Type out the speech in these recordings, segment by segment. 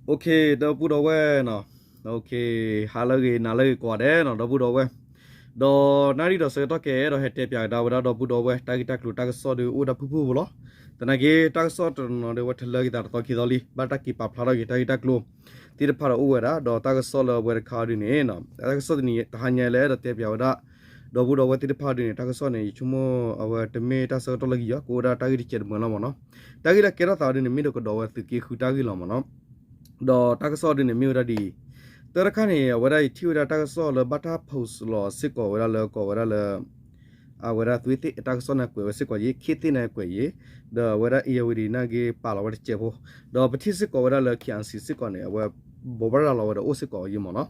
ဒီပုၢ်ဒီဝဲၢ်နီၤ, ဟါလၢအဂ့ၤ နၤလၢအဂ့ၤကိးဂၤဒဲးနီၤ ဒီပုၢ်ဒီဝဲၢ်, ဒီးနၣ်ရံၣ်ဒီးဆၢကတီၢ်ကဲ အဲၣ်ဒိးဟဲတဲပၠးကဒါဝဲဒၣ်ဒီပုၢ်ဒီဝဲၢ် တၢ်ဂ့ၢ်တၢ်ကျိၤတၢ်ကစီၣ်ဒီးအိၣ်ဝဲဒၣ်ဖုၣ်ဖုၣ်ဖိလီၤ. သနာ်က့ တၢ်ကစီၣ်တနီၤနီၤဒီး အဝဲထလၢက့ၤသးတသီခံသီလံ ဘၣ်တၢ်က့ၤပာ်ဖျါထီၣ်က့ၤတၢ်ဂ့ၢ်တၢ်ကျိၤသ့ၣ်တဖၣ်ဒီးအိၣ်ဝဲဒၣ် ဒီးတၢ်ကစီၣ်လၢအဝဲတခါအံၤဒ်န့ၣ် တၢ်ကစီၣ်တနံၤ တဟါညါလၢအဲၣ်ဒိးတဲပၠးဝဲဒၣ် ဒီပုၢ်ဒီဝဲၢ်သ့ၣ်တဖၣ်ဒ်န့ၣ် တၢ်ကစီၣ်န့ၣ် ယဆိကမိၣ်အဝဲတမ့ၢ်တၢ်ဆၢကတီၢ်လၢကယီၤ ကအိၣ်ဝဲဒၣ်တၢ်ဂ့ၢ်တစဲးတမှဲၤလီၤမ့ၢ်နီၤ. တၢ်ဂ့ၢ်လၢကဲထီၣ်သးဒ်န့ၣ် မ့ၢ်ဒီးကဒီးဝဲသုးက့ဃုတၢ်ဂ့ၢ်လီၤမ့ၢ်နီၤ. ဒီးတၢ်ကစီၣ်ဒ်န့ၣ် မ့ၢ်ဝဲဒၣ်ဒ်အံၤ, တၢ်တခါန့ၣ် အဝဲဒၣ်ယထံၣ်ဝဲဒၣ်တၢ်ကစီၣ်လၢဘၣ်တၢ် post လီၤစ့ၢ်ကီးဝဲဒၣ်လၢကိးဝဲဒၣ်လၢ အဝဲဒၣ်သွ့သ့ၣ် တၢ်ကစီၣ်န့ၣ်ကွဲးဝဲစ့ၢ်ကီးယံၤ ခ့သ့ၣ်န့ၣ်ကွဲးယံၤ, ဒီးအဝဲဒၣ် အ့ၣ်ယၣ်ဝံၤဒံး နာ်က့ပာ်လီၤဝဲတစဲးဖိ, ဒီးပထံၣ်စ့ၢ်ကီးဝဲဒၣ်လၢ KIC စ့ၢ်ကီးန့ၣ် အဝဲဘိးဘၣ်ရၤလီၤဝဲဒီးအိၣ်စ့ၢ်ကီးယံၤမ့ၢ်နီၤ,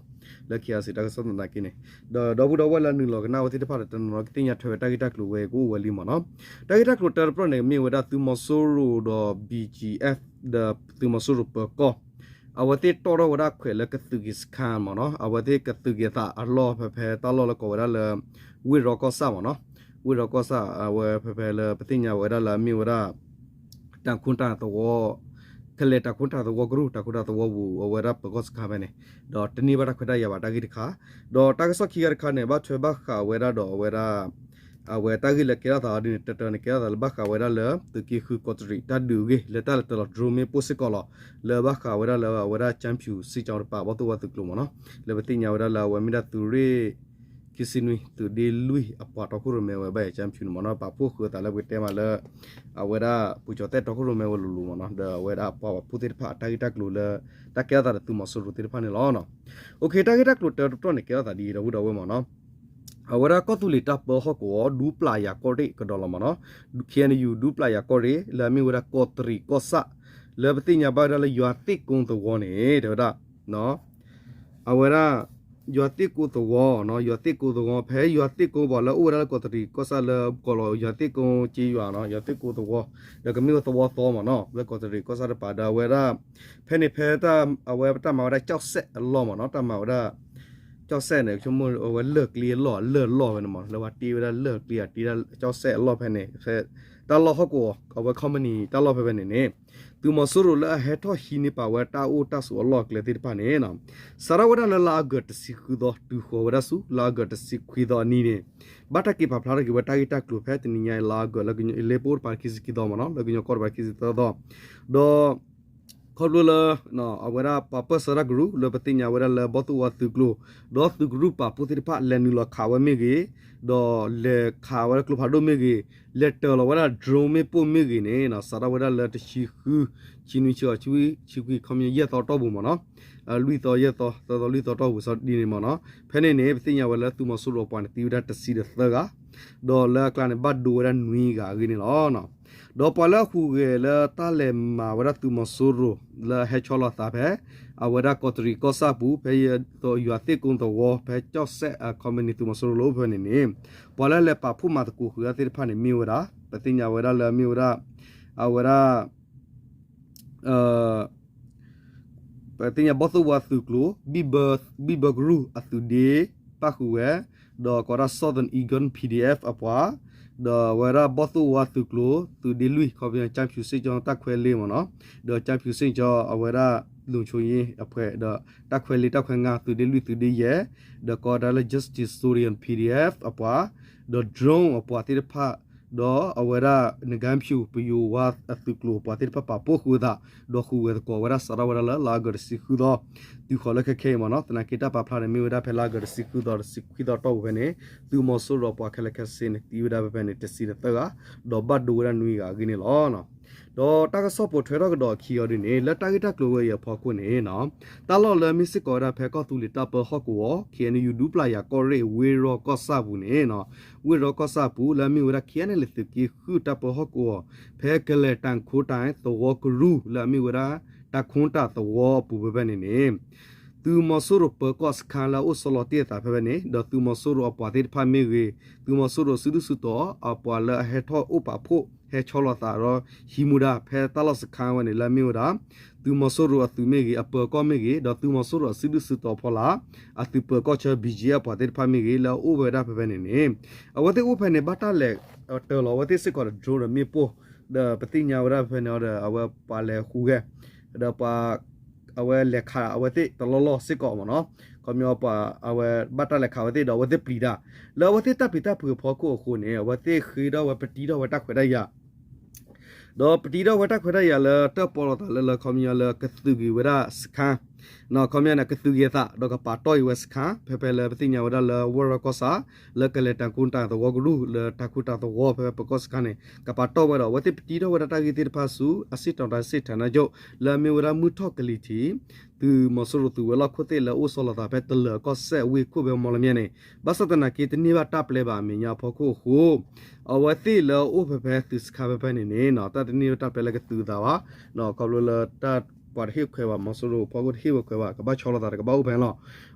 လၢ KIC တၢ်ကစီၣ်သနာ်က့န့ၣ်, ဒီးဒီပုၢ်ဒီဝဲၢ်လၢနုာ်လီၤကနၣ်ဝဲသ့ၣ်တဖၣ်ဒီး တနီၤနီၤကသ့ၣ်ညါထွဲဝဲတၢ်ဂ့ၢ်တၢ်ကျိၤဝဲကအိၣ်ဝဲလံမ့ၢ်နီၤ. တၢ်ဂ့ၢ်တၢ်ကျိၤတၢတပတီၢ်န့ၣ် မ့ၢ်ဝဲဒၣ်သုးမီၤစိရိၤဒီး ဘီကၠံအ့ၣ် ဒီးသုးမီၤစိရိၤပၢၤကီၢ် အဝဲသ့ၣ်တီၣ်ထီၣ်ဝဲဒၣ်ခွဲးလၢကသုးက့ၤစခါမ့ၢ်နီၤ, အဝဲသ့ၣ်ကသုးက့ၤအသးအလီၢ်ဖဲဖဲတၢ်လီၢ်လၢကိးဝဲဒၣ်လၢ ဝ့ၢ်ရီကီၢ်ဆၣ်မ့ၢ်နီၤ, ဝ့ၢ်ရီကီၢ်ဆၣ်အဝဲဖဲဖဲလၢပသ့ၣ်ညါဝဲဒၣ်လၢအမ့ၢ်ဝဲဒၣ် တၢ်ခူတၢ်သဝီ ကလဲၤတၢ်ခူတၢ်သဝီကရူၢ် တၢ်ခူတၢ်သဝီပူၤ အဝဲဒၣ်ပၢၤကီၢ်စခါဖဲန့ၣ်, ဒီးတန့ၢ်ဘၣ်တၢ်ခွဲးတၢ်ယာ်ဘၣ်တၢ်ဂ့ၢ်တခါ, ဒီးတၢ်ကစီၣ်ခံခါတခါန့ၣ် ဘၣ်ထွဲဘၣ်ဃးဝဲဒၣ်ဒီးအဝဲဒၣ် အဝဲတၢ်ဂ့ၢ်လၢကဲထီၣ်သးဒ်န့ၣ် တၢတၢန့ၣ် ကဲထီၣ်သးလၢဘၣ်ဃးဝဲဒၣ်လၢ သုးက့ဃုကီးတရံး တၢ်ဒုးအဂ့ၢ် လၢတၢ်လဲၤတၢ်လီၤ drone မ့ၣ်ပိၢ်စ့ၢ်ကီးလီၤ, လၢဘၣ်ဃးဝဲဒၣ်လၢအဝဲဒၣ် ကၠၢဖၠူၣ် စ့ၣ်ကၠီတပၤ ဘီၣ်သိၣ်ဝါသုးကျိၤမ့ၢ်နီၤ, လၢပသ့ၣ်ညါဝဲဒၣ်လၢအဝဲမ့ၢ်ဒၣ်သုးရ့ၣ် ခံဆံနွံ သုးဒ့လွံၢ်အပှၤတီခိၣ်ရိၣ်မဲဝဲဘၣ် ကၠၢဖၠူၣ်န့ၣ်မ့ၢ်နီၤ, ပာ်ဖှိၣ်ဃုာ်အသးလၢပကတဲမးလၢ အဝဲဒၣ်ပူၤကၠီၤသဲၣ်တီခိၣ်ရိၣ်မဲဝဲလိၤလိၤမ့ၢ်နီၤ, ဒီးအဝဲဒၣ်ပှၤဘၣ်ဖှိၣ်သ့ၣ်တဖၣ် တၢ်ဂ့ၢ်တၢ်ကျိၤလၢ တၢ်ကဲထီၣ်သးဒီးသုးမီၤစိရိၤသ့ၣ်တဖၣ်န့ၣ်လီၤ. တၢ်ဂ့ၢ်တၢ်ကျိၤတၢတပတီၢ်န့ၣ် ကဲထီၣ်သးဒ်အံၤ ဒီပုၢ်ဒီဝဲၢ်မ့ၢ်နီၤ, အဝဲဒၣ်ကီၢ်သူလ့ၤတၢ်ပၢဟီၣ်ကဝီၤ ဒူပျာ်ယာ်ကီၢ်ရ့ၣ်ကဒီးလီၤမ့ၢ်နီၤ, ခ့ၣ်အဲၣ်ယူၣ် ဒူပျာ်ယာ်ကီၢ်ရ့ၣ် လၢအမ့ၢ်ဝဲဒၣ်ကီးတရံးကီၢ်ဆၣ်, လၢပသ့ၣ်ညါဘၣ်ဝဲဒၣ်လၢယွၤသ့ၣ်ကိသဝီန့ၣ် တဲဝဲဒၣ် အဝဲဒၣ် ယွၤသ့ၣ်ကိသဝီနီၤ, ယွၤသ့ၣ်ကိသဝီ ဖဲယွၤသ့ၣ်ကိပှၤလၢအိၣ်ဝဲဒၣ်လၢကီးတရံးကီၢ်ဆၣ်လၢကိးလီၤ ယွၤသ့ၣ်ကိက့ယွၤနီၤ, ယွၤသ့ၣ်ကိသဝီ, ဒီးကမ့ၢ်ဝဲသဝီသီမ့ၢ်နီၤ, လၢကီးတရံးကီၢ်ဆၣ်တပၤဒီးအဝဲဒၣ် ဖဲန့ၣ်ဖဲ အဝဲတၢ်မၤဝဲဒၣ်ကၠီၣ်စဲၣ်အလီၢ်မ့ၢ်နီၤ, တၢ်မၤဝဲဒၣ် ကၠီၣ်စဲၣ်န့ၣ် ဆိကမိၣ်အဝဲလၢၢ်ကျ့အလီၢ် အလၢၢ်လီၢ်ဖဲန့ၣ်မ့ၢ် လၢပှၤတ့ဝဲဒၣ်လၢၢ်ကျ့ အတ့ဒၣ်ကၠီၣ်စဲၣ်အလီၢ်ဖဲန့ၣ်, ဖဲတၢ်လီၢ်ဟီၣ်ကဝီၤ အဝဲ company တၢ်လီၢ်ဖဲဖဲန့ၣ်န့ၣ် သုးမီၤစိရိၤလၢအဟဲထီၣ်ဟံးန့ၢ်ပာ်ဝဲတၢ်အိၣ်တၢ်ဆိးအလီၢ်အကျဲသ့ၣ်တဖၣ်န့ၣ် စးထီၣ်ဝဲဒၣ်လၢလါအီကူးတဆံဃုသီ တုၤဃီၤဝဲဒၣ်ဆူ လါအီကူးတဆံခွံသီအနံၤန့ၣ် ဘၣ်တၢ်က့ၤပာ်ဖျါထီၣ်က့ၤဝဲတၢ်ဂ့ၢ်တၢ်ကျိၤဖဲတနံၤညါအံၤ လါအီကူးလၢ လ့ပိၢ်တပၤခံဆံခံသီမ့ၢ်နီၤ လၢကညီကီၢ်တပၤခံဆံသၢသီ ဒီး ခီဖျိလၢ အဝဲဒၣ်ပှၤပၢၢ်ဆၢတၢ်ကရူၢ် လၢပသ့ၣ်ညါဝဲဒၣ်လၢဘီၣ်သိၣ်ဝါသုးကျိၤ ဒီးသုးကရူၢ်ပာ်ဖှိၣ်သ့ၣ်တဖၣ် လဲၤနုာ်လီၤခးဝဲမ့ၢ်ဂ့ၤ, ဒီးလဲၤခးဝဲဒၣ်ကျိဖးဒိၣ်မ့ၢ်ဂ့ၤ, လဲၤတၢၤလီၤဝဲဒၣ် drone မ့ၣ်ပိၢ်မ့ၢ်ဂ့ၤန့ၣ် စးထီၣ်ဝဲဒၣ်လၢတဆံဃု ဆံနွံ ဆံဃိး ဆံခွံ ဆံခွံ ခီပညီယဲၢ်သီတီၢ်ပူၤမ့ၢ်နီၤ, လွံၢ်သီယဲၢ်သီ သၢသီလွံၢ်သီတီၢ်ပူၤ စီၤဒ်န့ၣ်မ့ၢ်နီၤ, ဖဲန့ၣ်န့ၣ် ပသ့ၣ်ညါဝဲလၢသုးမီၤစိရိၤအပှၤန့ၣ် သံဝဲဒၣ်တဆံဒီးသၢဂၤ, ဒီးလၢအကျါန့ၣ် ဘၣ်ဒိဝဲဒၣ်နွံဂၤအဂ့ၢ်န့ၣ်လီၤ. ဒီးပှၤလၢအဟူးဂဲၤလၢတၢ်လဲၤမၤဝဲဒၣ်သုးမီၤစိရိၤ လၢအဟဲဆီလီၤသးဖဲ အဝဲဒၣ်ကီးတရံးကီၢ်ဆၣ်ပူၤ ဖဲယွၤသ့ၣ်ကိသဝီ ဖဲကၠီၣ်စဲၣ်အ company သုးမီၤစိရိၤလၢအိၣ်ဖဲန့ၣ်န့ၣ် ပှၤလၢလဲၤပာ်ဖှိၣ်မၤသကိးဃုာ်အသ့ၣ်တဖၣ်န့ၣ် မ့ၢ်ဝဲဒၣ် ပသ့ၣ်ညါဝဲဒၣ်လၢမ့ၢ်ဝဲဒၣ် အဝဲဒၣ် ပသ့ၣ်ညါဘီၣ်သိၣ်ဝါသုးကျိၤ ဘံၣ်ဘၢကရူၢ်အသုးဒ့ပၣ်ဃုာ်ဝဲ, ဒီးကိးဒၣ် Southern Eagle PDF အပှၤ, ဒီးအဝဲဒၣ်ဘီၣ်သိၣ်ဝါသုးကျိၤ သုးဒ့လွံၢ် ခီပညီ ကၠၢဖၠူၣ်စ့ၣ်ကၠီတၢ်ခွဲးလ့မ့ၢ်နီၤ, ဒီးကၠၢဖၠူၣ်စ့ၣ်ကၠီအဝဲဒၣ် လူၣ်ဆိယ့အဖှဲး ဒီးတၢ်ခွဲးလ့တၢ်ခွဲးငါ သုးဒ့လွံၢ် သုးဒ့ယဲၢ်, ဒီးကိးဒၣ်လၢ Justice Syrian PDF အပှၤ, ဒီး drone အပှၤသ့ၣ်တဖၣ် ဒီးအဝဲဒၣ် နကၠၢဖၠူၣ် ပယိၤဝါအသုးကျိၤအပှၤသ့ၣ်တဖၣ်ပာ်ဖှိၣ်ဃုာ်အသး, ဒီးဃုာ်ဝဲသကိးဝဲဒၣ်စးထီၣ်ဝဲဒၣ်လၢလါအီကူးတဆံဃုသီ, တုၤဃီၤလၢခဲခဲအံၤမ့ၢ်နီၤ, သနာ်က့တၢ်ပာ်ဖျါန့ၣ် မ့ၢ်ဝဲဒၣ်ဖဲလါအီကူးတဆံဃုသီ တဆံခွံသီတီၢ်ပူၤဖဲန့ၣ်, သုးမီၤစိရိၤအပှၤခဲလၢာ်ခဲဆ့န့ၣ် သံဝဲဒၣ်ဖဲဖဲန့ၣ် တဆံဒီးသၢဂၤ, ဒီးဘၣ်ဒိဝဲဒၣ်နွံဂၤအဂ့ၢ်န့ၣ်လီၤ. ဒီးတၢ်ကစီၣ်ပိာ်ထွဲထီၣ်ကဒီးအခံအီၤဒ်န့ၣ် လၢတၢ်ဂ့ၢ်တၢ်ကျိၤဝဲအံၤအဖီခိၣ်န့ၣ် တၢ်လီၢ်လၢမ့ၢ်စ့ၢ်ကီးဝဲဒၣ်ဖဲကီၢ်သူလ့ၤတၢ်ပၢဟီၣ်ကဝီၤ ခ့ၣ်အဲၣ်ယူၣ် ဒူပျၢ်ယၤကီၢ်ရ့ၣ် ဝ့ၢ်ရီကီၢ်ဆၣ်ပူၤန့ၣ်, ဝ့ၢ်ရီကီၢ်ဆၣ်ပူၤ လၢအမ့ၢ်ဝဲဒၣ် ခ့ၣ်အဲၣ်ယူၣ် သုးက့ဃုတၢ်ပၢဟီၣ်ကဝီၤ ဖဲကလဲၤတၢ်ခိတၢ်သဝီကရူၢ် လၢအမ့ၢ်ဝဲဒၣ် တၢ်ခိတၢ်သဝီအပူၤဖဲဖဲန့ၣ်န့ၣ် သုးမီၤစိရိၤပၢၤကီၢ်စခါလၢအအိၣ်ဆီလီၤတ့ၢ်အသးဖဲဖဲန့ၣ် ဒီးသုးမီၤစိရိၤအပှၤသ့ၣ်တဖၣ်မ့ၢ်ဂ့ၤ, သုးမီၤစိရိၤစုဒုၣ်စုတီၤအပှၤလၢအဟဲထီၣ်အိၣ်ပာ်ဖှိၣ် ဟဲဆီလီၤသးဒီးဟံးမူဒါဖဲတၢ်လီၢ်စခါဝဲန့ၣ် လၢအမ့ၢ်ဝဲဒၣ် သုးမီၤစိရိၤအသုးမ့ၢ်ဂ့ၤ, အပၢၤကီၢ်မ့ၢ်ဂ့ၤ, ဒီးသုးမီၤစိရိၤအစုဒုၣ်စုတီၤဖီလာ် အသုးပၢၤကီၢ်ဆၢ ဘံၣ်ကၠံၣ်အပှၤသ့ၣ်တဖၣ်မ့ၢ်ဂ့ၤ လၢအအိၣ်ဝဲဒၣ်ဖဲဖဲန့ၣ်န့ၣ်, အဝဲသ့ၣ်အိၣ်ဖဲန့ၣ် ဘၣ်တၢ်လဲၤတၢၤလီၤအဝဲသ့ၣ်စ့ၢ်ကီးဒီး drone ဒီးမ့ၣ်ပိၢ်, ဒီးပသ့ၣ်ညါဝဲဒၣ်ဖဲဖဲန့ၣ်ဒီး အဝဲပှၤလဲၤဟူးဂဲၤ, ဒီးပှၤ အဝဲလဲၤခးအဝဲသ့ၣ်တလီၢ်လီၢ်စ့ၢ်ကီးမ့ၢ်နီၤ, ခီပညီပှၤအဝဲဘၣ်တၢ်လဲၤခးအဝဲသ့ၣ်ဒီး အဝဲသ့ၣ်ပျံၤတၢ် လၢအဝဲသ့ၣ်တၢ်ပျံၤတၢ်ဖုးအဖီခိၣ်အဃိန့ၣ် အဝဲသ့ၣ်ဃ့ထီၣ်ဝဲပတံထီၣ်ဝဲတၢ်ခွဲးတၢ်ယာ် ဒီးပတံထီၣ်ဝဲတၢ်ခွဲးတၢ်ယာ်လၢတၢၣ်ပီလိာ်သးလၢလၢခီပညီလၢကသုးက့ၤဝဲဒၣ်စခါ, ခီပညီန့ၣ် ကသုးက့ၤအသး ဒီးကပာ်တီၢ်အံၤဝဲစခါ ဖဲဖဲလၢပသ့ၣ်ညါဝဲဒၣ်လၢဝီၢ်ရီကီၢ်ဆၣ် လၢကလဲၤတၢ်ကိၢ်တၢ်သဝီကရူၢ် လၢတၢ်ကိၢ်တၢ်သဝီဖဲပကီၢ်စခါန့ၣ် ကပာ်တီၢ်ဝဲဒီး အဝဲသ့ၣ်ပတံထီၣ်ဝဲဒၣ်တၢ်ဂ့ၢ်သ့ၣ်တဖၣ်ဆူ အဆ့ၣ်တီၤတၢ်ဆ့ၣ်ထၣ်နၢ်ကၠိၣ် လၢအမ့ၢ်ဝဲဒၣ်မုၢ်ထီၣ်ကလံၤထံး သုးမီၤစိရိၤသုးဝဲၤလီၢ်ခိၣ်သ့ၣ်လၢအအိၣ်ဆီလီၤသးဖဲတလၢၤကီၢ်စဲၣ်ဝ့ၢ်ခိၣ်ဖဲမီလမၠဲၣ်န့ၣ် ဘၣ်ဆၣ်သနာ်က့တန့ၢ်ဘၣ်တၢ်ပျဲဘၣ်အမဲာ်ညါအဖီခိၣ်အဃိ အဝဲသ့ၣ်လၢအအိၣ်ဖဲဖဲသုးစခါဖဲဖဲန့ၣ်န့ၣ် တၢ်တန့ၢ်ဘၣ်တၢ်ပျဲလၢကသုးအသးဘၣ်, ခီဖျိလၢတၢ်ပှၤတဟ့ၣ်ခွဲးဘၣ် မီၤစိရိၤဖီခိၣ်တဟ့ၣ်ဝဲခွဲးဘၣ် ကဘၣ်ဆီလီၤသးဒီးကဘၣ်အိၣ်ဖဲန့ၣ်လီၤ.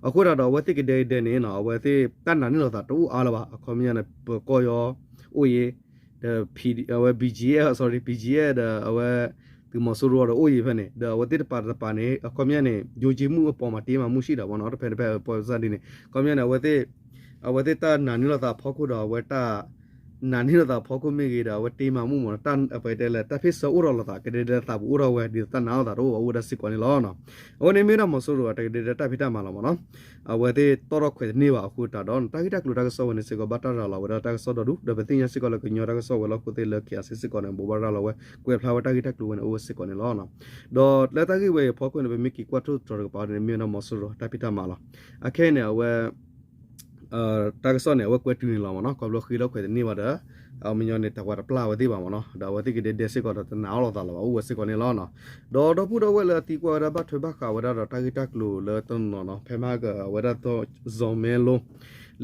အဃိသတးဒီးအဝဲသ့ၣ်ကဒဲကဒဲန့ၣ် အဝဲသ့ၣ်တၢ်နာ်န့ၢ်လီၤသးတအိၣ်အါလၢၤဘၣ်, အခီပညီန့ၣ် ပၢၤကီၢ်ယီၤအိၣ်ယံၤ ဒီး အဝဲ ဘံၣ်ကၠံၣ်အဲၣ် sorry ဘံၣ်ကၠံၣ်အဲၣ် ဒီးအဝဲ သုးမီၤစိရိၤဒီးအိၣ်ယံၤဖဲန့ၣ် ဒီးအဝဲသ့ၣ်တပၤတပၤန့ၣ် အခီပညီန့ၣ် ယိၤက့ၤမုၢ်အပီၤမးတ့မးမုၢ်ဆံးဒီးမ့ၢ်နီၤ တဖဲတဖဲပီစၢ်ဒ်န့ၣ် အခီပညီန့ၣ် အဝဲသ့ၣ် အဝဲသ့ၣ်တၢ်နာ်န့ၢ်လီၤသးဖီခိၣ်ဒီးအဝဲတၢ် နာ်န့ၢ်လီၤသးဖီခိၣ်မ့ၢ်ဂ့ၤဒီး အဝဲတ့မးမုၢ်မ့ၢ်နီၤ တၢ်အပတဲလဲၣ် တၢ်ဖ့ၣ်ဆၢအိၣ်ထီၣ်လီၤသး ကဒဲဒဲသးပူၤအိၣ်ထီၣ်ဝဲ ဒ်သိးတၢ်နာ်လီၤသးတအိၣ်ဘၣ်အိၣ်ဝဲဒၣ်စ့ၢ်ကီးန့ၣ်လီၤ. အဝဲန့ၣ်မ့ၢ်ဝဲဒၣ်မီၤစိရိၤအတၢ်ကဒဲဒဲတၢ်ဖံးတၢ်မၤလီၤမ့ၢ်နီၤ အဝဲသ့ၣ်တီၣ်ထီၣ်ခွဲးတန့ၢ်ဘၣ်အဃိသတးဒီး တၢ်ဂ့ၢ်တၢ်ကျိၤတၢ်ကစီၣ်ဝဲန့ၣ်စ့ၢ်ကီးဘၣ်တၢ်ရၤလီၤဝဲဒၣ်တၢ်ကစီၣ်ဒီဒူၣ် ဒီးပသ့ၣ်ညါစ့ၢ်ကီးလၢကညီတၢ်ကစီၣ်ဝဲၤလီၢ်ခိၣ်သ့ၣ်လၢ ခ့ၣ်အဲၣ်စ့ၢ်ကီးန့ၣ် ဘိးဘၣ်ရၤလီၤဝဲ ကွဲးဖျါဝဲတၢ်ဂ့ၢ်တၢ်ကျိၤဝဲန့ၣ်အိၣ်ဝဲစ့ၢ်ကီးန့ၣ်လီၤ. ဒီးလၢတၢ်ဂ့ၢ်ဝဲအံၤအဖီခိၣ်န့ၣ် ပမ့ၢ်က့ၤကွၢ်ထိၣ်သတြီၤတကပၤန့ၣ် မ့ၢ်ဝဲဒၣ်မီၤစိရိၤတၢ်ဖံးတၢ်မၤလီၤ. အခဲအံၤန့ၣ် အဝဲ တၢ်ကစီၣ်န့ၣ် အဝဲကွဲးတုၤန့ၣ်လီၤမ့ၢ်နီၤ ခီဖျိဃ့ထီၣ်ခွဲးတန့ၢ်ဘၣ်ဒီး အမ့ၢ်ညီန့ၣ် တၢ်ပှၤတပျၢ်ဝဲသ့ၣ်ဘၣ်မ့ၢ်နီၤ ဒီးအဝဲသ့ၣ်ကဒဲဒဲစ့ၢ်ကီးဒီးတနာ်အီၤလီၤသးလၢၤဘၣ်အိၣ်ဝဲစ့ၢ်ကီးန့ၣ်လီၤ. ဒီးဒီပုၢ်ဒီဝဲၢ်လၢအသံကွၢ်ဝဲဒၣ်ဘၣ်ထွဲဘၣ်ဃးဝဲဒၣ်ဒီးတၢ်ဂ့ၢ်တၢ်ကျိၤလၢတနီၤနီၤ ဖဲမဟါကအဝဲဒၣ် စီၤမဲလိ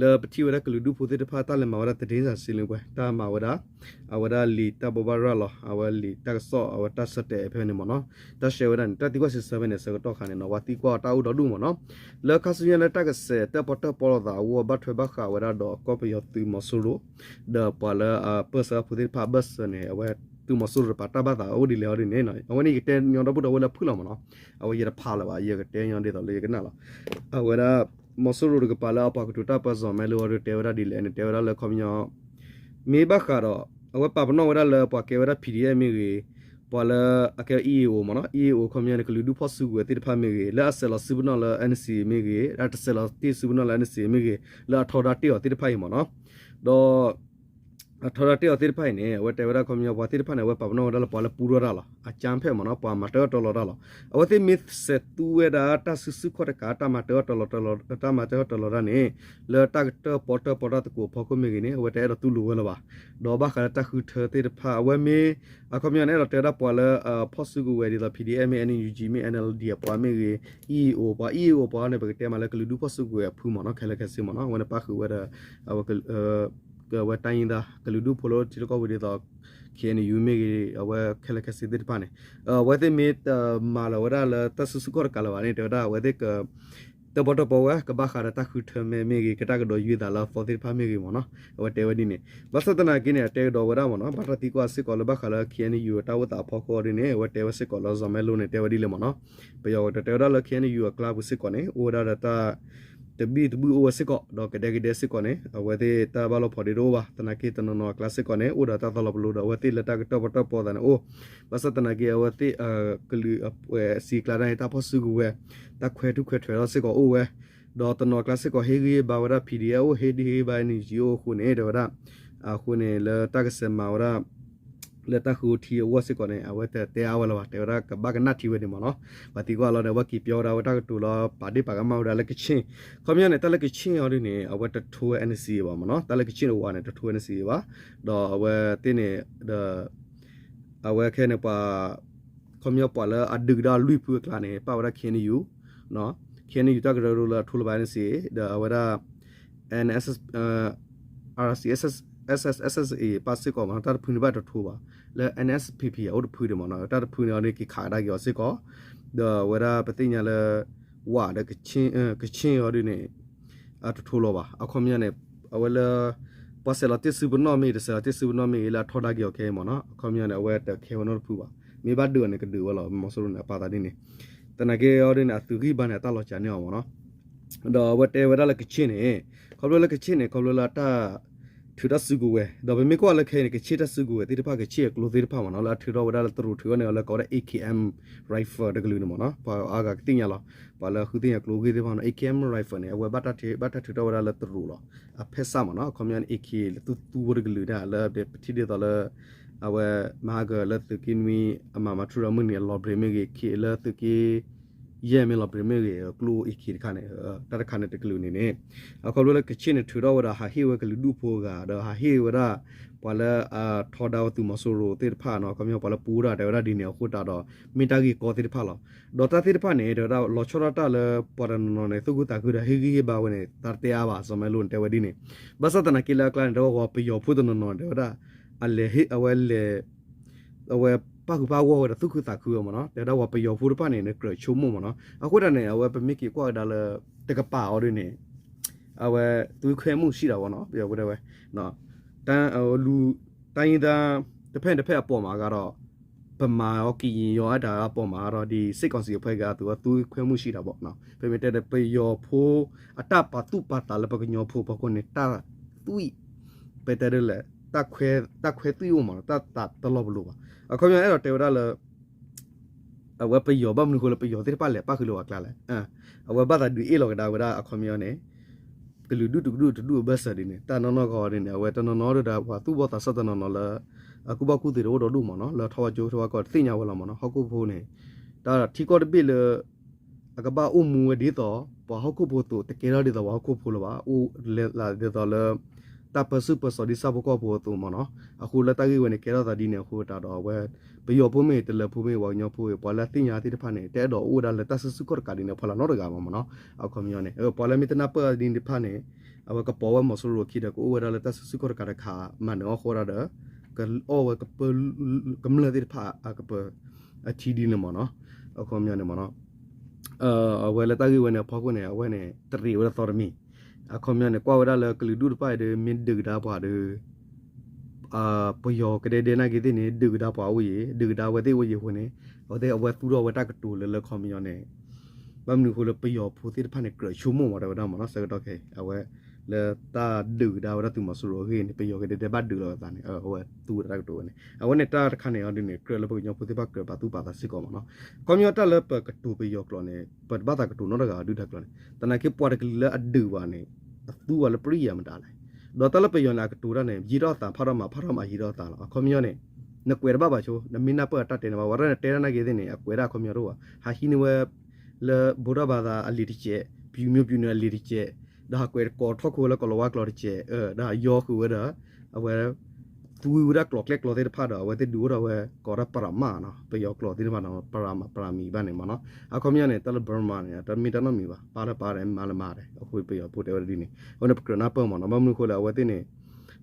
လၢပထံၣ်ဝဲဒၣ်ကလုာ်ဒူၣ်ဖိသ့ၣ်တဖၣ်တၢ်လဲၤမၤဝဲဒၣ်သတင်းစာရှင်းလင်းပွဲ တၢ်မၤဝဲဒၣ် အဝဲဒၣ်လံာ်တၢ်ဘိးဘၣ်ရၤလီၤ အဝဲလံာ်တၢ်ကစီၣ် အဝဲတၢ်ဆၢတဲာ်ဖဲန့ၣ်မ့ၢ်နီၤ တၢ်ရှဲဝဲဒၣ်န့ၣ် တၢ်သံကွၢ်စံးဆၢဖဲန့ၣ် ဆၢကတီၢ်ခါန့ၣ်နီၤ ပှၤသံကွၢ်အီၤတၢ်အိၣ်ဒီဒူၣ်မ့ၢ်နီၤ လၢခါဆူညါလၢတၢ်ကစဲးတၢၣ်ပီၣ်တၢၣ်ပီလိာ်သးအဂီၢ် ဘၣ်ထွဲဘၣ်ဃးဝဲဒၣ်ဒီးကီၢ်ပယီၤသုးမီၤစိရိၤ ဒီးပှၤလၢအပၢၢ်ဆၢအဖိသ့ၣ်တဖၣ်အဘၢၣ်စၢၤန့ၣ် အဝဲသုးမီၤစိရိၤတပၤတၢ်ဘၣ်သးအိၣ်ဒ်လဲၣ်အီၤဒ်န့ၣ် အဝဲန့ၣ်ယကတဲညီဒီပုၢ်ဒီဝဲၢ်လၢဖုၣ်လီၤမ့ၢ်နီၤ အဝဲယတဖးလၢၤဘၣ် ယကတဲညီဒ်သိးလၢယကနၣ်လီၤ အဝဲဒၣ် မီၤစိရိၤတကပၤလၢအပှၤကတိၤတၢ်ပၢၢ်စီၤမဲလိအီၤဒ်တဲဝဲဒၣ်ဒ်လဲၣ်န့ၣ် တဲဝဲဒၣ်လၢခီပညီ မ့ၢ်ဘၣ်ဃးဒီး အဝဲပာ်ပနီၣ်ဝဲဒၣ်လၢပှၤကဲဝဲဒၣ် P D F မ့ၢ်ဂ့ၤ ပှၤလၢအကဲ E A O မ့ၢ်နီၤ E A O ခီပညီန့ၣ် ကလုာ်ဒူၣ်ဖီၣ်စုကဝဲၤသ့ၣ်တဖၣ်မ့ၢ်ဂ့ၤ လၢအဆဲးလီၤစုပနီၣ်လၢ N C A မ့ၢ်ဂ့ၤ အတဆဲးလီၤတ့ၢ်စုပနီၣ်လၢ N C A မ့ၢ်ဂ့ၤ လၢအထီဒါတ့ၢ်အီၤသ့ၣ်တဖၣ်အံၤမ့ၢ်နီၤ ဒီး အထီဒါတ့ၢ်အီၤသ့ၣ်တဖၣ်အံၤန့ၣ် အဝဲတဲဝဲဒၣ်ခီပညီပှၤသ့ၣ်တဖၣ်န့ၣ် အဝဲပာ်ပနီၣ်ဝဲဒၣ်လၢပှၤလၢပူထီၣ်တၢ်လီၤ အကၠၢ်ဖဲမ့ၢ်နီၤ ပှၤမၤတၢ်အၢၣ်တၢ်လီတၢ်လီၤ အဝဲသ့ၣ်မ့ၢ်စဲးသူဝဲဒၣ်တၢ်စုဆူၣ်ခီၣ်တကး တၢ်မၤတၢ်အၢၣ်တၢ်မၤတၢ်အၢၣ်တၢ်လီတၢ်န့ၣ် လၢတၢ်ကတၢၣ်ပီၣ်တၢၣ်ပီတၢ်သကိးအဖီခိၣ်မ့ၢ်ဂ့ၤန့ၣ် အဝဲတအဲၣ်ဒိးတူၢ်လိာ်ဝဲလၢၤဘၣ် ဒီးဘၣ်ဃးလၢတၢ်ဃုထၢသ့ၣ်တဖၣ် အဝဲမ့ၢ် အခီပညီန့ၣ် အဲၣ်ဒိးတဲဝဲဒၣ်ပှၤလၢ ဖီၣ်စုကဝဲၤဒ်သိး P D F မ့ၢ် N U G မ့ၢ် N L D အပှၤမ့ၢ်ဂ့ၤ E A O ပှၤ E A O ပှၤန့ၣ် ပကတဲမးလၢကလုာ်ဒူၣ်ဖီၣ်စုကဝဲၤအဖုမ့ၢ်နီၤ ခဲလၢာ်ခဲဆ့မ့ၢ်နီၤ အဝဲန့ၣ်ပၣ်ဃုာ်ဝဲဒီး အဝဲ ကဝဲတၢ်ယံၤသး ကလုာ်ဒူၣ်ဖိလၢထံလီၢ်ကီၢ်ပူၤဒ်သိး K N U မ့ၢ်ဂ့ၤ အဝဲခဲလၢာ်ခဲဆ့သ့ၣ်တဖၣ်န့ၣ် အဝဲသ့ၣ်မ့ၢ်တမၤလၢၤဝဲဒၣ်လၢတၢ်စုဆူၣ်ခီၣ်တကးလၢၤဘၣ်န့ၣ် တဲဝဲဒၣ်အဝဲသ့ၣ်က တၢၣ်ပီၣ်တၢၣ်ပီဝဲ ကဘၣ်ဃးဒီးတၢ်ဃုထၢမဲာ်မ့ၢ်ဂ့ၤ ကတၢ်ကဒိးယုာ်သးလၢအသီသ့ၣ်တဖၣ်မ့ၢ်ဂ့ၤမ့ၢ်နီၤ အဝဲတဲဝဲဒ်န့ၣ် ဘၣ်ဆၣ်သနာ်က့န့ၣ် အတဲကဒီးဝဲဒၣ်မ့ၢ်နီၤ ဘၣ်တၢ်သံကွၢ်စ့ၢ်ကီးလၢဘၣ်ဃးလၢ K N U တၢ်အိၣ်သးအဖီခိၣ်အီၤဒ်န့ၣ် အဝဲတဲဝဲစ့ၢ်ကီးလၢ စီၤမဲလိန့ၣ် တဲဝဲဒ်လဲၣ်မ့ၢ်နီၤ ပယီၤကတဲဝဲဒၣ်လၢ K N U အကျါပူၤစ့ၢ်ကီးန့ၣ် အိၣ်ဝဲဒၣ်ဒီးတၢ် တဘံၣ်တဘုၣ်အိၣ်ဝဲစ့ၢ်ကီး ဒီးကဒဲကဒဲစ့ၢ်ကီးန့ၣ် အဝဲသ့ၣ်တၢ်ဘၣ်လိာ်ဖိးဒ့တအိၣ်ဘၣ် သနာ်က့တနီၤနီၤအကျါစ့ၢ်ကီးန့ၣ် အိၣ်ဒီးတၢ်သီလီၤပလိာ်ဒီးအဝဲသ့ၣ်လၢတၢ်ကတၢၣ်ပီၣ်တၢၣ်ပီသးန့ၣ်အိၣ် ဘၣ်ဆၣ်သနာ်က့အဝဲသ့ၣ် ကလုာ်အပှဲၤအစံးအကျါဒၣ်န့ၣ် တၢ်ဖီၣ်စုကဝဲၤ တၢ်ခွဲးထူၣ်ခွဲးထွဲးထီၣ်စ့ၢ်ကီးအိၣ်ဝဲ ဒီးတနီၤအကျါစ့ၢ်ကီးဟ့ၣ်ဂံၢ်ဘါဝဲဒၣ် P D F အိၣ် ဟ့ၣ်ဒံၣ်ဟ့ၣ်ဂံၢ်ဘါ N U G အိၣ်အဃိန့ၣ် တဲဝဲဒၣ် အဃိန့ၣ်လၢတၢ်ကစဲးမၤဝဲဒၣ် လၢတၢ်ဃုထံအဂီၢ်စ့ၢ်ကီးန့ၣ် အဝဲတတဲအါဝဲလၢၤဘၣ် တဲဝဲဒၣ်ကဘၣ်ကနၣ်ထံဝဲဒံးမ့ၢ်နီၤ ပှၤသံကွၢ်လီၤန့ၣ် အဝဲက့ၤပၠီဝဲဒၣ်ဝဲတၢ်ကတိၤလၢပာ်ဒ့ၣ်ပာ်ကမၣ်ဝဲဒၣ်လၢကခ့ၣ် ခီပညီန့ၣ် တၢ်လၢကခ့ၣ်အီၤဒ်န့ၣ် အဝဲတထိဝဲ N C A ဘၣ်မ့ၢ်နီၤ တၢ်လၢကခ့ၣ်တဝးန့ၣ် တထိဝဲ N C A ဘၣ် ဒီးအဝဲသ့ၣ်န့ၣ် ဒီး အဝဲခဲန့ၣ်ပှၤ ခီပညီပှၤလၢအဒုးကဒါလွံၢ်ဖုအကျါန့ၣ် ပာ်ဝဲဒၣ် K N U K N U တၢ်ကရၢကရိလၢအထိလၢၤဘၣ် N C A ဒီးအဝဲဒၣ် N S S R C S S S S A ပာ်စ့ၢ်ကီးမ့ၢ်နီၤ တၢ်တဖုန့ၣ်ဘၣ်တထိဘၣ် လၢ N S P P အအိၣ်တဖုဒံးမ့ၢ်နီၤ တၢ်တဖုန့ၣ်အီၤန့ၣ် က့ၤခးကဒါက့ၤအီၤစ့ၢ်ကီး ဒီးအဝဲဒၣ်ပသ့ၣ်ညါလၢ ဝးဒီး ကခ့ၣ်အီၤဒ်န့ၣ် အတထိလီၤဘၣ် အခီပညီန့ၣ် အဝဲလၢ ပှၤဆဲးလီၤတ့ၢ်စုပနီၣ်မ့ၢ်ဂ့ၤ တဆဲးလီၤတ့ၢ်စုပနီၣ်မ့ၢ်ဂ့ၤ လၢအထီဒါက့ၤအီၤခဲအံၤမ့ၢ်နီၤ အခီပညီန့ၣ် အဝဲတခဲဝဲနီတဖုဘၣ် မ့ၢ်ဘၣ်ဒုးအီၤန့ၣ် ကဒုးဝဲလီၤ မီၤစိရိၤန့ၣ် အပာ်သးဒ်န့ၣ် သနာ်က့အီၤဒ်န့ၣ် အသုးဂံၢ်ဘါန့ၣ် အတၢ်လီၤစၢ်န့ၢ်အီၤမ့ၢ်နီၤ ဒီးအဝဲတဲဝဲဒၣ်လၢကခ့ၣ်န့ၣ် ခီဖျိလၢကခ့ၣ်န့ၣ် ခီဖျိလၢတၢ် ထုးတၢ်စုကဝဲၤ ဒီးပမ့ၢ်ကွၢ်လၢခဲအံၤန့ၣ် ကဆ့ၣ်တၢ်စုကဝဲၤသ့ၣ်တဖၣ် ကဆ့ၣ်အကျိသ့ၣ်တဖၣ်မ့ၢ်နီၤ လၢအထုးထီၣ်ဝဲဒၣ်လၢတရူးထုးအီၤန့ၣ် လၢကိးဝဲဒၣ် A K M rifle တကလုာ်န့ၣ်မ့ၢ်နီၤ ပှၤအါဂၤကသ့ၣ်ညါလီၤ ပှၤလၢဃုသ့ၣ်ညါကျိဂ့ၢ်သ့ၣ်တဖၣ်နီၤ A K M rifle န့ၣ် အဝဲဘၣ်တၢ်ထုးထီၣ်ဝဲဒၣ်လၢတရူးလီၤ အဖဲစးမ့ၢ်နီၤ အခီပညီန့ၣ် A K လၢသူသူဖိတကလုာ်ဒၣ်လၢပထံၣ်ဒ်သိးလၢ အဝဲမဟါကလၢသုးက့နွံ အမၤမၤထူရၤမုၢ်နံၤအလီၤဘြ့းမ့ၢ်ဂ့ၤ လၢသုးက့ ယဲၢ်မ့ၢ်လီၤဘြ့းမ့ၢ်ဂ့ၤ ကျိ A K တခါန့ၣ် တၢ်တခါန့ၣ်တကလုာ်န့ၣ်န့ၣ် အခီဖျိလၢကဆ့ၣ်န့ၣ်ထုးထီၣ်ဝဲဒီး ဟးဟ့ၣ်ဝဲကလုာ်ဒူၣ်ဖိအဂၤ ဒီးဟးဟ့ၣ်ဝဲဒၣ် ပှၤလၢအထီဒါဝဲသုးမီၤစိရိၤသ့ၣ်တဖၣ်နီၤ အခီပညီပှၤလၢပူတၢ်တဲဝဲဒၣ်ဒ်န့ၣ်အဃိသတးဒီး မ့ၢ်တၢ်ဂ့ၢ်ကီသ့ၣ်တဖၣ်လီၤ. ဒီးတၢ်သ့ၣ်တဖၣ်န့ၣ် တဲဝဲဒၣ်လီၤဆီဒၣ်တၢ်လၢပှၤတနီၤနီၤန့ၣ် သူၣ်ခုသးခုဒီးဟ့ၣ်ဂံၢ်ဟ့ၣ်ဘါဝဲန့ၣ် တၢ်တတဲအါဘၣ် စီၤမဲလိန့ၣ်တဲဝဲဒ်န့ၣ် ဘၣ်ဆၣ်သနာ်က့လၢအကျါန့ၣ် တဲဝဲပယီၤဖိတနီၤနီၤန့ၣ် တဲဝဲဒၣ် အလဲၤဟ့ၣ်အဝဲလဲၤ အဝဲပာ်ဃုာ်ပာ်ဂီၢ်ဝဲဒီးသူၣ်ခုသးခုဝဲမ့ၢ်နီၤ တဲဝဲဒၣ်ပှၤပယီၤဖိတဖၣ်န့ၣ် ကြၢးဆိကမိၣ်မ့ၢ်နီၤ အဃိသတးန့ၣ် အဝဲပမ့ၢ်က့ၤကွၢ်ဝဲဒၣ်လၢ တကပၤအီၤဒ်န့ၣ် အဝဲ သွေးထွက်မှု ရှိတာပေါ့နော် ပယီၤဖိတဲဝဲ တၢ်အလူ တိုင်းရင်းသား တဖက်တဖက်အပေါ်မှာကတော့ ဗမာရော ကရင်ရော အဲ့ဒါအပေါ်မှာကတော့ ဒီစစ်ကောင်စီအဖွဲ့က သူက သွေးထွက်မှု ရှိတာပေါ့နော် ပမ့ၢ်တဲဒီး ပယီၤဖိ အတၢ်ပာ်သူၣ်ပာ်သးလၢပကညီဖိအဖီခိၣ်န့ၣ် တၢ်သွံၣ် ပတဲဒ်လဲၣ် တၢ်ခွဲသွံၣ်အိၣ်မး တၢ်သးတလီၤပလိာ်ဘၣ် အခီပညီအဲၣ်ဒိးတဲဝဲဒၣ်လၢ အဝဲပယီၤဘၣ်မနုၤဃိလၢပယီၤသ့ၣ်တဖၣ်လဲၤပာ်ဃုာ်လၢပှၤကျါလဲၣ် အဝဲဘၣ်သးဒုးအ့ၣ်လီၤကဒါဝဲဒၣ်အခီပညီန့ၣ် ကလုာ်ဒူၣ်တကဒူၣ်တဒူၣ်အဘၢၣ်စၢၤဒ်န့ၣ် တၢ်နီၢ်နီၢ်ကီၢ်ဒ်န့ၣ် အဝဲတနီၤနီၤဒီးပှၤသူၣ်ဘီၣ်သးစၢ်တနီၤနီၤလၢ အကူၣ်ဘၣ်ကူၣ်သ့တအိၣ်ဒီးဒူၣ်မးနီၤ လၢထီၣ်ဝဲကၠိထီၣ်ဝဲကီၢ်တသ့ၣ်ညါဝဲလီၤမးနီၤ ဟီၣ်ခိၣ်ဖိန့ၣ် တၢ်ထံကီၢ်တဘ့ၣ်လၢ အကဘၣ်အိၣ်မူဝဲဒ်သိး ပှၤဟီၣ်ခိၣ်ဖိအသိး တကဲထီၣ်ဒ်သိးပှၤဟီၣ်ခိၣ်ဖိလၢၤဘၣ် အိၣ်လဲၤသးဒ်သိးလၢ တၢ်ပၢဆူၣ်ပၢစိးဒ်ဆၣ်ဖိကီၢ်ဖိအသိးမးနီၤ အဃိလၢတၢ်ဂ့ၢ်ဝဲန့ၣ် ကဲထီၣ်သးဒ်န့ၣ်အဃိတးဒီးအဝဲ ပယီၤဖိမ့ၢ် တလၢၤဖိမ့ၢ် ပှၤကညီဖိ ပှၤလၢအသ့ၣ်ညါသ့ၣ်တဖၣ်န့ၣ် တအဲၣ်ဒိးအိၣ်ဝဲဒၣ်လၢတၢ်စုဆူၣ်ခီၣ်တကးဒ်န့ၣ် ဖီလာ်နီတဂၤဘၣ်မးနီၤ အခီပညီန့ၣ် ပှၤလၢမ့ၢ်တနၢ်ပၢၢ်ဒ်န့ၣ်တဖၣ်န့ၣ် အဝဲကပိာ်ဝဲမီၤစိရိၤအခံဒီး ကအိၣ်ဝဲဒၣ်လၢတၢ်စုဆူၣ်ခီၣ်တကးတခါ မၤနၢၤအီၣ်ဃီဒၣ်ဒီး ကအီၣ်ဝဲကပၢ ကမျၢၢ်သ့ၣ်တဖၣ်အကပၢၤ အထံဒ်န့ၣ်မးနီၤ အခီပညီန့ၣ်မးနီၤ အဝဲလၢတၢ်ဂ့ၢ်ဝဲန့ၣ်အဖီခိၣ်န့ၣ် အဝဲန့ၣ် တရံးဝဲဒၣ်သီတမံၤ အခီပညီန့ၣ် ကွၢ်ဝဲဒၣ်လၢကလုာ်ဒူၣ်တဖၣ်အံၤဒီး မ့ၢ်ဒုးကဒါပှၤဒီး ပယီၤကဒဲဒဲနာ်က့သ့ၣ်န့ၣ် ဒုးကဒါပှၤအိၣ်ယံၤ ဒုးကဒါဝဲသ့ၣ်အိၣ်ယံၤအဃိန့ၣ် အဝဲသ့ၣ်အဝဲသူၣ်ထီၣ်ဝဲတၢ်ကတိၤလၢလၢခီပညီန့ၣ် ဘၣ်မနုၤအဃိလၢပယီၤဖိသ့ၣ်တဖၣ်န့ၣ် ကြၢးဆိကမိၣ်မးတဲဝဲဒၣ်မးနီၤ ဆၢကတီၢ်ခဲအံၤ အဝဲ လၢတၢ်ဒုးကဒါဝဲဒၣ်သုးမီၤစိရိၤအဂ့ၢ်န့ၣ် ပယီၤကဒဲဒဲဘၣ်ဒုးလီၤအသးန့ၣ် အဝဲသူဝဲဒၣ်တၢ်ကတိၤဝဲန့ၣ် အဝဲန့ၣ်တၢ်တခါန့ၣ်အီၤဒ်န့ၣ် ကြၢးလၢပကညီဖိသ့ၣ်တဖၣ်ကြၢးပာ်သူၣ်ပာ်သးစ့ၢ်ကီးမးနီၤ ခီပညီတၢ်လၢပကတိၤပယီၤကျိာ်န့ၣ် ပတဘၣ်သးကတိၤနီတဂၤဒုၣ်ဒါကျိာ်န့ၣ် သနာ်က့ပှၤတကလုာ်လၢအဒုးဘၣ်န့ၣ် အသူဝဲလၢပရံၣ်ယၤမတၤလဲၣ် ဒီးတၢ်လၢပယီၤန့ၣ် အကတိၤတၢ်န့ၣ် ယံာ်ထီၣ်အသး ဖးထီၣ်မး ဖးထီၣ်မး ယံာ်ထီၣ်အသးလီၤ အခီပညီန့ၣ် နကွဲးတဘၣ်ဘၣ်ဆိ နမ့ၢ်နၢ်ပၢၢ်အတၢ်တဲန့ၣ်ဘၣ် ဝဲဒၣ်နတဲတၢ်နာ်က့သ့ၣ်န့ၣ် အကွဲးဒၣ်အခီပညီတအိၣ်ဘၣ် ဟးဟံးန့ၢ်ဝဲ လၢ ဗုဒ္ဓဘာသာ အလံာ်တစဲး ပျူၤမျိုးပျူၤနွယ် အလံာ်တစဲး ဒီးဟးကွဲးကိးထီၣ်ခိၣ်ဝဲလၢကိၤလၤဝါကျိာ်တစဲး ဒီးဟးယီဃုာ်ဝဲဒီး အဝဲ သူဝဲဒၣ်ကျိာ်ကျဲကျိာ်သ့ၣ်တဖၣ်ဒီး အဝဲသ့ၣ်ဒုးအိၣ်ထီၣ်ဝဲကိးဒၣ်ပရမးနီၤ ပယီၤကျိာ်သ့ၣ်တဖၣ်နီၤ ပရမး ပရမံၤဘၣ်န့ၣ်မးနီၤ အခီပညီန့ၣ် တၢ်လၢ Burma န့ၣ် တၢ်မ့ၢ်တၢ်နီတမံၤဘၣ် ပါလၢပါဒဲး မၤလၢမၤဒဲး အဃိပယီၤဖိတဲဝဲဒ်န့ၣ် အဃိန့ၣ် ပကြၢးနၢ်ပၢၢ်မးနီၤ ဘၣ်မနုၤအဃိလဲၣ် အဝဲသ့ၣ်န့ၣ်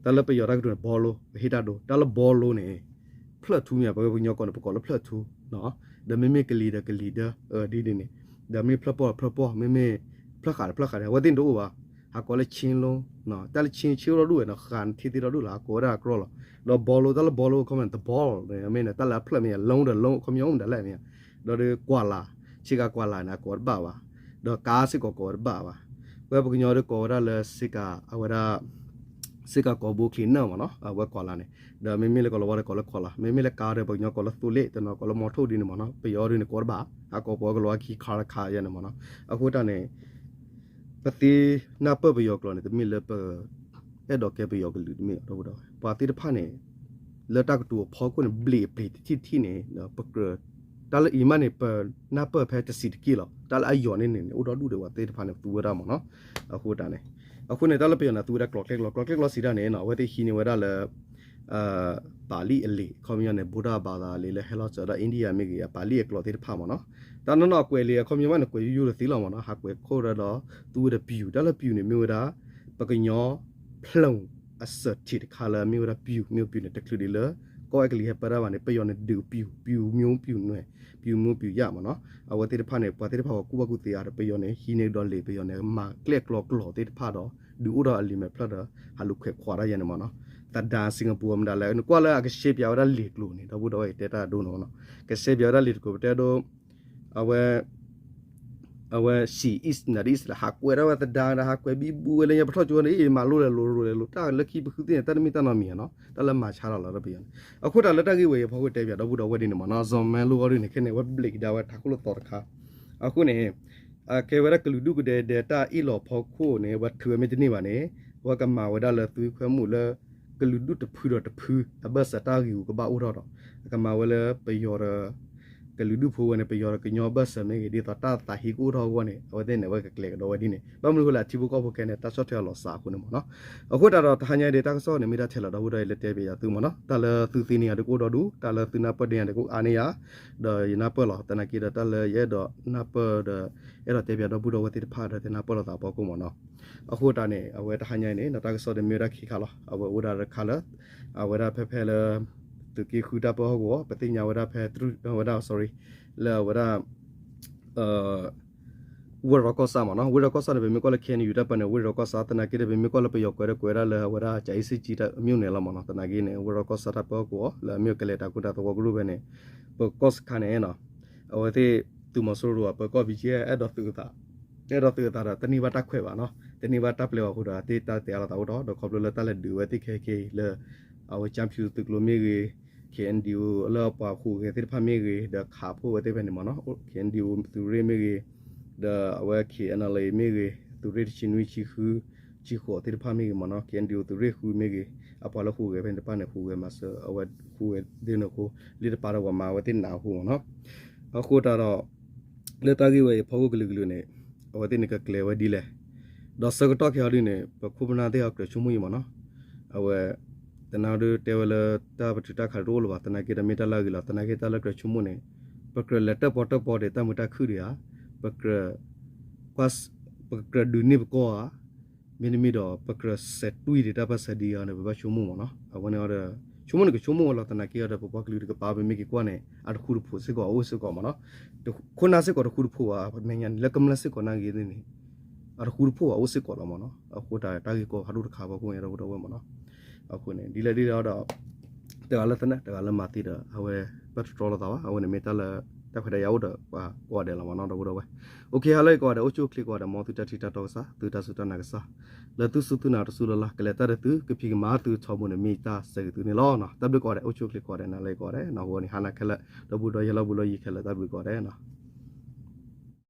တၢ်လၢပယီၤတၢ်ကတိၤန့ၣ် ဘီလိ ပဟ့ၣ်တၢ်ဒိ တၢ်လၢဘီလိန့ၣ် ဖျၢၣ်ထူမ့ၢ် ပဝဲပှၤကညီကီၢ်န့ၣ် ပကိးလၢဖျၢၣ်ထူ ဒီးမ့မ့ၢ်ကလံၤဒီးကလံၤဒၢ ဒ်န့ၣ်န့ၣ် ဒီးမ့ၢ်ဖျၢၣ်ပီၢ်ဖျၢၣ်ပီၢ် မ့မ့ၢ် ဖျၢၣ်ဃာ်ဒီးဖျၢၣ်ဃာ်န့ၣ် အဝဲသ့ၣ်န့ၣ်တအိၣ်ဘၣ် ဟးကိးလၢ ချင်း လိ တၢ်လၢ ချင်း ချင်း အိၣ်ဒီဒူၣ်ဝဲနီၤ ဃာ်ထံသ့ဒီဒူၣ်လီၤ ဟးကိးဝဲဒၣ်အကြီလီၤ ဒီးဘီလိ တၢ်လၢဘီလိ အခီပညီန့ၣ် the ball မ့ၢ်န့ၣ် တၢ်လၢအဖျၢၣ်မ့ၢ် အလုံး ဒီး လုံး အခီပညီအိၣ်မတၤလဲၣ်မ့ၢ် ဒီးကွာ်လၤ ဆ့ကၤကွာ်လၤန့ၣ် အကိးတဘၣ်ဘၣ် ဒီးကါစ့ၢ်ကီးကိးဝဲတဘၣ်ဘၣ် ဝဲပှၤကညီဒီးကိးဝဲဒၣ်လၢ စ့ကၤ အဝဲဒၣ် စ့ကၤကိာ်ဘိချံနၢ်မ့ၢ်နီၤ အဝဲကွၢ်လၤန့ၣ် ဒီးမ့မ့ၢ်လၢကိၤလၤဝါဒီးကိးလၢကွၢ်လၤ မ့မ့ၢ်လၢကါဒီး ပှၤကညီကိးလၢသိလ့ၣ် တနီၤကိးလၢမီထိၣ်ဒ်န့ၣ်မ့ၢ်နီၤ ပယီၤဒ်န့ၣ်ကိးတဘၣ် အကိးပှၤကိၤလၤဝါခံခါတခါယဲန့ၣ်မ့ၢ်နီၤ အဃိတၢ်န့ၣ် ပသ့နၢ်ပၢၢ်ပယီၤကျိာ်န့ၣ် တမ့ၢ်လၢပ အဲၣ်ဒိးကဲပယီၤကလုာ်တမ့ၢ်အဒီပုၢ်ဒီဝဲၢ် ပှၤသ့ၣ်တဖၣ်န့ၣ် လၢတၢ်ကတိၤအဖီခိၣ်န့ၣ် ဘျံးအပျံၤတထံၣ်တထံၣ်န့ၣ် ပကြၢး တၢ်လၢအံၤမးန့ၣ် ပနၢ်ပၢၢ်ဖဲတဆံးတက့ၢ်လီၤ တၢ်လၢအယီၤန့ၣ်န့ၣ် အိၣ်ဒီဒူၣ်ဒီးပှၤသ့ၣ်တဖၣ်န့ၣ် သူဝဲဒၣ်မ့ၢ်နီၤ အဃိတၢ်န့ၣ် အဃိန့ၣ် တၢ်လၢပယီၤန့ၣ် သူဝဲဒၣ်ကျိာ်ကျဲကျိာ် ကျိာ်ကျဲကျိာ်စံးတၢ်န့ၣ် အဝဲသ့ၣ်ဟံးန့ၢ်ဝဲဒၣ်လၢ ပၤလံၣ်အလံာ် အခီပညီန့ၣ် ဗုဒ္ဓဘာသာ အလံာ်လၢဟဲလီၤစၢၤဒၣ် India မ့ၢ်ဂ့ၤ အပၤလံၣ်အကျိာ်သ့ၣ်တဖၣ်မ့ၢ်နီၤ တၢ်နီၢ်နီၢ်အကွဲးလံာ် အခီပညီမးန့ၣ် ကွဲးယိယိတသ့လီၤမ့ၢ်နီၤ ဟးကွဲးခိၣ်ဒီး သူဝဲဒီးပျူၤ တၢ်လၢပျူၤန့ၣ် မ့ၢ်ဝဲဒၣ် ပကညီ ဖျုံအစၢၤထံးတခါလၢ မ့ၢ်ဝဲဒၣ်ပျူၤ မ့ၢ်ပျူၤန့ၣ် တချုးဒံးလၢ ကီၢ်အဲကလံးဟဲပၢတၢ်ဘၣ်န့ၣ် ပယီၤန့ၣ်ဒုးပျူၤ ပျူၤမျိုးပျူၤနွယ် ပျူၤမျိုးပျူၤယၣ်မ့ၢ်နီၤ အဝဲသ့ၣ်တဖၣ်န့ၣ် ပှၤသ့ၣ်တဖၣ်ပှၤကူၣ်ဘၣ်ကူၣ်သ့အါဒီး ပယီၤန့ၣ် ဟံးန့ၢ်ကဒီးလံာ် ပယီၤန့ၣ် မၤကျဲၣ်ကျီကျိာ်သ့ၣ်တဖၣ်ဒီး ဒုးအိၣ်ထီၣ်အလံာ်မဲာ်ဖျၢၣ်ဒီး ဟးလူၤခွဲးခွးတၢ်ယဲန့ၣ်မ့ၢ်နီၤ သဒါ စင်္ကာပူ မတၤလဲၣ် နကွၢ်လၢအကရှဲပၠးဝဲဒၣ်လံာ်ကျိာ်န့ၣ် ဒီပုၢ်ဒီဝဲၢ်အံၤ တဲတၢ်ဒိနီၤမ့ၢ်နီၤ ကရှဲပၠးဝဲဒၣ်လံာ်တကျိာ် ပတဲဒိ အဝဲ အ အဝဲ she is နဒ် is လၢ ဟးကွဲးဒၣ်ဝဲသဒါဒီး ဟးကွဲးဘံဘူဝဲလၢညါ ပထီၣ်ကၠိဝဲန့ၣ် အ့ၣ် မၤလိလဲၤလိၤလိၤလဲၤလိၤ တၢ်လၢခံပဃုသ့ၣ်န့ၣ် တၢ်တမ့ၢ်တၢ်နီတမံၤဧါနီၤ တၢ်လၢမၤဆါလီၤလီၤတပယီၤန့ၣ်. အဃိတၢ်လၢတၢ်ဂ့ၢ်ဝဲအံၤအဖီခိၣ် တဲပၠးဒီပုၢ်ဒီဝဲၢ်ဒ်န့ၣ်မ့ၢ်နီၤ စီၤမဲလိအီၤဒ်န့ၣ် ခဲန့ၣ် အဝဲဘျ့းကဒါဝဲထးခိၣ်လိာ်သီတခါ. အဃိန့ၣ် အကဲဝဲဒၣ်ကလုာ်ဒူၣ်ကဒဲဒဲးတၢ်အ့ၣ်လိာ်ဖီခိၣ်န့ၣ် အဝဲထုးဝဲမ့ၢ်တန့ၢ်ဘၣ်န့ၣ် အဝဲကမၤဝဲဒၣ်လၢသုခွဲမုၣ်လၢ ကလုာ်ဒူၣ်တဖုဒီးတဖု အဘၢၣ်စၢၤတၢ်ဂ့ၢ်ဂူၤကဘၣ်အိၣ်ထီၣ်ဒီး အကမၤဝဲလၢပယီၤဒီး ကလုာ်ဒူၣ်ဖိဝဲန့ၣ် ပယီၤဒီးကညီအဘၢၣ်စၢၤမ့ၢ်ဂ့ၤ ဒ်သိးတၢ်သးဟ့ကအိၣ်ထီၣ်အဂီၢ်န့ၣ် အဝဲသ့ၣ်န့ၣ် အဝဲကကျဲၤကဒီးဝဲဒ်န့ၣ် ဘၣ်မနုၤအဃိလဲၣ် အထံဖိကီၢ်ဖိခဲန့ၣ် တၢ်ဆီၣ်ထွဲအလီၤစးအဃိန့ၣ်မ့ၢ်နီၤ. အဃိတၢ်ဒီးတဟါညါအံၤဒၣ် တၢ်ကစီၣ်န့ၣ် မ့ၢ်တၢ်ထဲလီၤဒီပုၢ်ဒီဝဲၢ်လၢတဲပၠးယၤသုမ့ၢ်နီၤ တၢ်လၢသုသ့န့ၢ်ယၤဒၣ်ကအိၣ်ဒီဒူၣ် တၢ်လၢသုနၢ်ပၢၢ်ဒ်န့ၣ်ဒၣ်ကအိၣ်အါန့ၢ်ယၤ ဒီးယနၢ်ပၢၢ်လီၤ သနာ်က့ဒီးတၢ်လၢယအဲၣ်ဒိးနၢ်ပၢၢ်ဒီး အဲၣ်ဒိးတဲပၠးဒီပုၢ်ဒီဝဲၢ်သ့ၣ်တဖၣ်ဒီး တနၢ်ပၢၢ်လိာ်သးအဖီခိၣ်မ့ၢ်နီၤ. အဃိတၢ်န့ၣ် အဝဲတဟါညါအံၤန့ၣ် တၢ်ကစီၣ်န့ၣ်မ့ၢ်ဝဲဒၣ်ခံခါလီၤ အဝဲအိၣ်ဒၣ်တခါလၢ အဝဲဒၣ်ဖဲဖဲလၢ သုးက့ဃုတၢ်ပၢဟီၣ်ကဝီၤ ပသ့ၣ်ညါဝဲဒၣ်ဖဲ ဝဲဒၣ် sorry လၢအဝဲဒၣ် ဝ့ၢ်ရီကီၢ်ဆၣ်မ့ၢ်နီၤ ဝ့ၢ်ရီကီၢ်ဆၣ်န့ၣ် ပမ့ၢ်ကွၢ်လၢ KNU တၢ်ပၢန့ၣ် ဝ့ၢ်ရီကီၢ်ဆၣ် သနာ်က့ဒီး ပမ့ၢ်ကွၢ်လၢပယီၤကွဲးဒီးကွဲးဒၣ်လၢအဝဲဒၣ် ကၠၤအ့စ့ၣ်ကၠံတၢ်အမ့ၢ်န့ၣ်လီၤမ့ၢ်နီၤ သနာ်က့န့ၣ် ဝ့ၢ်ရီကီၢ်ဆၣ်တၢ်ပၢဟီၣ်ကဝီၤ လၢအမ့ၢ်ကလဲၤတၢ်ကီတၢ်ခဲသဝီကရူၢ်ဖဲန့ၣ် ပကီၢ်စခါန့ၣ်နီၤ အဝဲသ့ၣ်သုးမီၤစိရိၤအပၢကီၢ် ဘီကၠံ အဲၣ်ဒိးသုးအသး အဲၣ်ဒိးသုးအသးဒီး တန့ၢ်ဘၣ်တၢ်ခွဲးဘၣ်နီၤ တန့ၢ်ဘၣ်တၢ်ပျဲအဃိဒီး သ့ၣ်တၢ်တဲအါလိာ်သးအိၣ်ထီၣ် ဒီးခီဖျိလၢတၢ်လဲၤဒုးဝဲသ့ၣ်ခဲက့ၤလၢ အဝဲကၠၢဖၠူသုးကျိၤမ့ၢ်ဂ့ၤ KNDO လၢအပှၤဟူးဂဲၤသ့ၣ်တဖၣ်မ့ၢ်ဂ့ၤ ဒီးခးဖှိၣ်ဝဲသ့ၣ်ဖဲန့ၣ်မ့ၢ်နီၤ KNDO သုးရ့ၣ်မ့ၢ်ဂ့ၤ ဒီးအဝဲ KNLA မ့ၢ်ဂ့ၤ သုးရ့ၣ်တဆံနွံ ဆံဃု ဆံဃိးသ့ၣ်တဖၣ်မ့ၢ်ဂ့ၤမ့ၢ်နီၤ KNDO သုးရ့ၣ်ဃုမ့ၢ်ဂ့ၤ အပှၤလၢဟူးဂဲၤဖဲန့ၣ်တဖၣ်န့ၣ် ဟူးဂဲၤမၤစၢၤ အဝဲဟူးဂဲၤဒ်န့ၣ်အဃိ လံတပၤဒီးပှၤမၤဝဲသ့ၣ်နးအဃိမ့ၢ်နီၤ အဃိတၢ်ဒီး လၢတၢ်ဂ့ၢ်ဝဲအံၤဖီခိၣ်ကလုာ်ကလုာ်န့ၣ် အဝဲသ့ၣ်န့ၣ်ကကျဲၤဝဲဒ်လဲၣ် ဒီးဆၢကတီၢ်ခဲအံၤဒ်န့ၣ် ပခိၣ်ပနၢ်သ့ၣ်အီၤကြၢးဆိကမိၣ်အံၤမ့ၢ်နီၤ အဝဲ တနာ်ဒုးတဲဝဲလၢတၢ်ပတုာ်တၢ်ခးတအိၣ်လၢၤဘၣ် သနာ်က့ဒီးမ့ၢ်တၢ်လၢအဂ့ၤလီၤ သနာ်က့တၢ်လၢကြၢးဆိကမိၣ်န့ၣ် ပကြၢးလဲၤတၢၣ်ပီၣ်တၢၣ်ပီၣ်ဒီးတၢ်မုာ်တၢ်ခုၣ်ဒံးဧါ ပကြၢး ပကြၢးဒုးန့ၢ်ပကီၢ်ဧါ မ့တမ့ၢ်ဒီး ပကြၢးစဲးတွံၢ်ဒံးတၢ်ပၢၢ်ဆၢဒံးဧါန့ၣ် ပဘၣ်ဆိကမိၣ်မ့ၢ်နီၤ အဝဲန့ၣ်ဒီး ဆိကမိၣ်န့ၣ်ကဆိကမိၣ်ဝဲလီၤ သနာ်က့ဒီး ပပှၤကလုာ်တကပၤ ပမ့ၢ်က့ၤကွၢ်န့ၣ် အတဃူတဖိးစ့ၢ်ကီး အအိၣ်စ့ၢ်ကီးမ့ၢ်နီၤ ခိၣ်နၢ်စ့ၢ်ကီးတဃူတဖိးဘၣ် မဲာ်ညါန့ၣ် လၢကမျၢၢ်စ့ၢ်ကီးနာ်က့န့ၣ် အတဃူတဖိးဘၣ် အိၣ်စ့ၢ်ကီးလီၤမ့ၢ်နီၤ အဃိတၢ်တၢ်ဂ့ၢ်ကီဖးဒိၣ်တခါအဖီခိၣ်န့ၣ် ဒီပုၢ်ဒီဝဲၢ်မ့ၢ်နီၤ အဃိန့ၣ် ဒ်လဲၣ်ဒ်လဲၣ်ဒီး တဂၤလၢသနၢၣ် တဂၤလၢမၤသံဒီး အဝဲ ဘၣ်တတြီလိာ်သးဘၣ် အဝဲန့ၣ်မ့ၢ်တၢ်လၢ တၢ်ခွဲးတၢ်ယာ်အိၣ်ဒီးပှၤကိးဂၤဒဲးလီၤမ့ၢ်နီၤ ဒီပုၢ်ဒီဝဲၢ် အိၣ်ခ့ဟါလၢကိးဂၤဒဲး အိၣ်ဆူၣ်အိၣ်ချ့ကိးဂၤဒဲး မ်သုတၢ်ထံၣ်တၢ်တီကစၢ် သုတၢ်စူၢ်တၢ်နာ်ကစၢ် လၢသုစူၢ်သုနာ်တစူၢ်လၢ်လၢ် ကလဲၤတၢ်ဒီးသု ကဖံးကမၤသုထီဘိန့ၣ် မ့ၢ်တၢ်ဆၢဂ့ၤသုန့ၣ်လီၤ. တၢ်ဘျုးကိးဂၤဒဲး အိၣ်ဆူၣ်အိၣ်ချ့ကိးဂၤဒဲး နၤလၢကိးဂၤဒဲး နီၢ်ဟူန့ၣ် ဟါနၤခဲလၢာ် ဒီပုၢ်ဒီဝဲၢ် ယလီၢ်ဘူးလီၢ်ယံၤခဲလၢာ် တၢ်ဘျုးကိးဂၤဒဲး